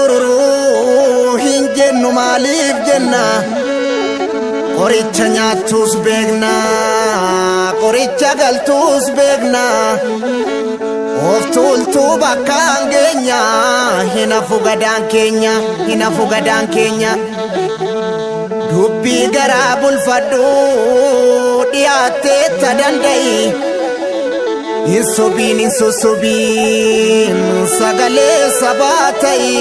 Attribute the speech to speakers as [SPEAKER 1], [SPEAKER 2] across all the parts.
[SPEAKER 1] Ushururururu hin jennu maaliif jenna? Qoricha nyaattus beekna, qoricha galtuus beekna. Of tuultuu bakkaan geenya, hin hafu gadaan keenya, hin hafu gadaan keenya. Dubbii garaa bulfadhu dhiyaattee ta danda'i. Hin sobiin, hin sossobiin, sagalee sabaa ta'i.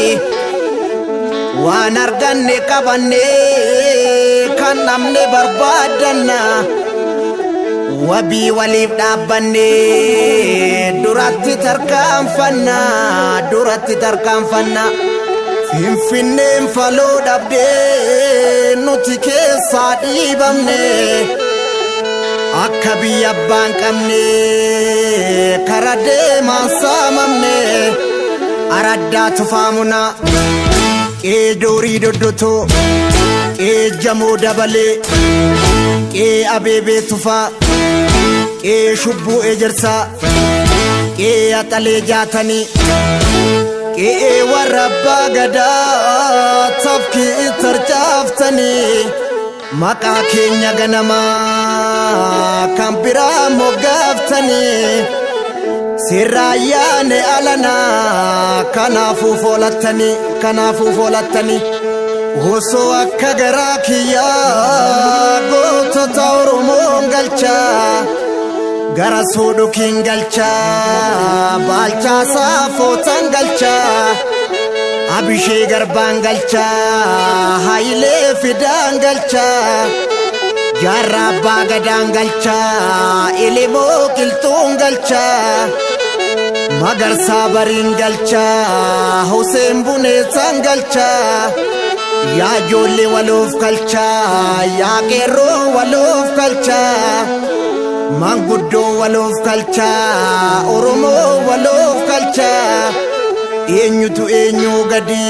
[SPEAKER 1] Waan arganne qabanne, kan namne barbaaddanna. Wabii waliif dhaabbanne, duratti tarkaanfanna, duratti tarkaanfanna. Finfinneen faloo dhabdee nuti keessaa dhiibamne. Akka biyya abbaan qabne kara deemaan saamamne. Araddaa tufaamuna, qee doorii doddotoo, qee jamoo dabalee, qee abeebee tufaa, qee shubbuu ejersaa, qee axalee jaatanii, qe'ee warra abbaa gadaa tafkii tarcaaftanii, maqaa keenya ganamaa kan biraa moggaaftanii, sirraayyaane alanaa kanaafuu foolattanii, kanaafuu foolattanii. Osoo akka garaa kiyyaa gootota Oromoon galchaa, gara soodhokiin galchaa, baalchaa saafootan galchaa, abishee garbaan galchaa, hayilee fidaan galchaa, jaarraa abbaa gadaan galchaa, elemoo qilxuun galchaa, magarsaa bariin galchaa, huseen buneessaan galchaa. Yaa ijoollee waloof galchaa, yaa qeerroo waloof galchaa, manguddoo waloof galchaa, Oromoo waloof galchaa. Eenyutu eenyuu gadi?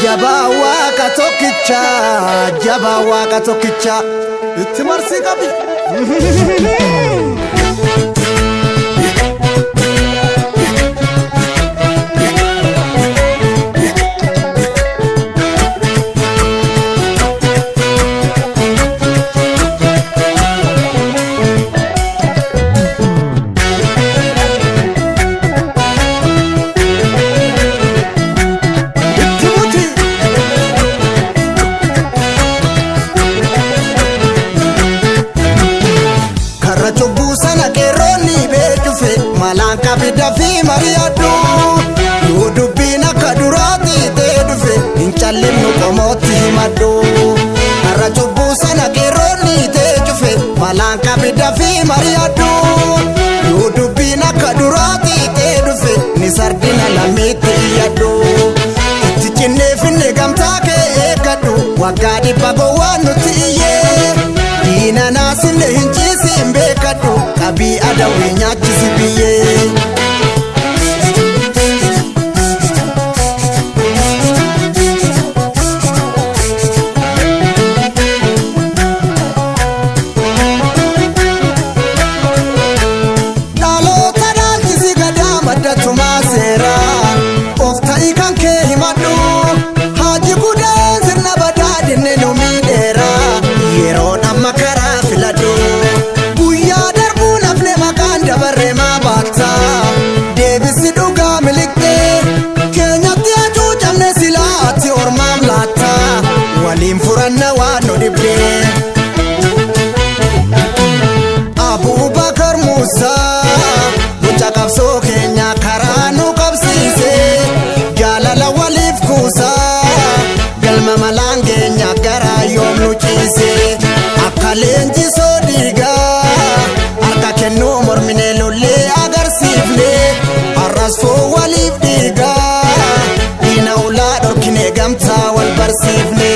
[SPEAKER 1] Jabaa Waaqa tokkichaa, jabaa Waaqa tokkichaa. Itti marsii qabi. Itti buti. Karra cubbuu sana qeerroonni beekufe malaan qabida fi mari'adhu. Yoo dubbiin akka duraatti ta'e dhufe, hin callimnu, qomootti himadhu. Karra cubbuu sana qeerroonni ta'e cufe malaan qabida fi mari'adhu. Yoo dubbiin akka duraatti ta'e dhufe, ni sardina lammiitti iyyadhu. Itti cinnee finne, gamtaa kee eeggadhu, waggaa 100 gowwaan nutti iyyee. Diina naasinne hin ciisiin beekadhu, qabii adawwii nyaachisi biyyee. Dhaloota dhaalchisi gadaa maddatumaa seeraa of ta'i, kan kee himadhu. Haaji gudaan sirna badaa dinne nu miidheera, yeroon amma karaa filadhu. Guyyaa darbuu nafne maqaan dabarree maa baatta? Deebisi dhugaa miliqxee keenyatti hacuucamne silaatti ormaam laatta. Waliin furanna waan nu dhibdee. Abubakar Musaa mucaa qabsoo keenya karaa nu qabsiise, jaalala waliif kuusaa galma malaan keenya garaa yoom nu ciise. Akka leenjisoo dhiigaa harka kennuu mormine, lollee agarsiifne, har'as foo waliif dhiigaa diina ulaa dhorkine, gamtaa wal barsiifne.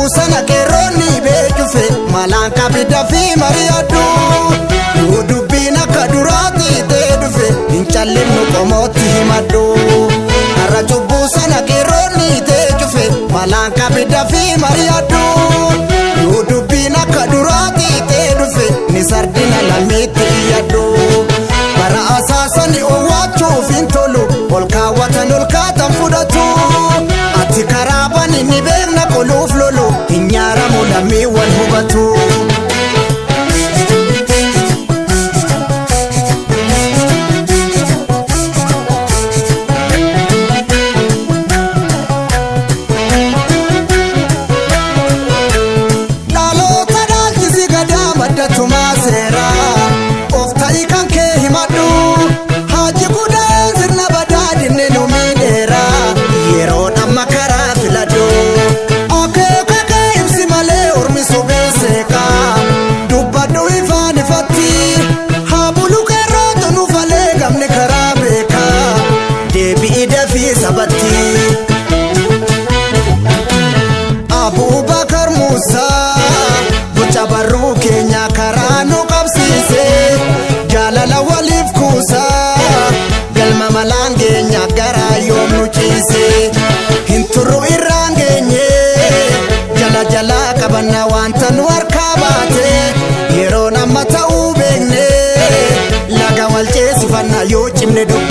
[SPEAKER 1] Cubbuu sana qeerroonni beekufe malaan qabida fi mari'adhu. Yoo dubbiin akka duraatti ta'e dhufe hin callinnu qomootti himadhu. Har'a cubbuu sana qeerroonni ta'e cufe malaan qabida fi mari'adhu. Yoo dubbiin akka duraatti ta'e dhufe ni sardina lammiitti iyyadhu. Bara asaasani owwaachuuf hin tolu ol kaawwatan ol kaatan fudhatu. Ati karaa bani ni beekna qoluuf lolu hin nyaaramu lammii wal hubatu. Dhaloota dhaalchisi gadaa madda tumaa seeraa of ta'i kan kee himadhu haaji gudaan sirna badaa dinne nu miidheera yeroon amma karaa filadhu akeeka kee ibsi malee ormi sobee seeqaa dubbadhu ifaan ifatti haa bulu qeerrootu nu falee gamni karaa beekaa deebi'i dafii sabatti. Abubakar Musa boca barruu keenya karaa nu qabsiise jaalala waliif kuusa galma malaan keenya garaa yoom nu ciise hin turru irraan geenye jala jalaa qabanna wanta nu harkaa baate yeroon amma ta'uu beekne laga wal ceesifanna yoo cimne dubbanne.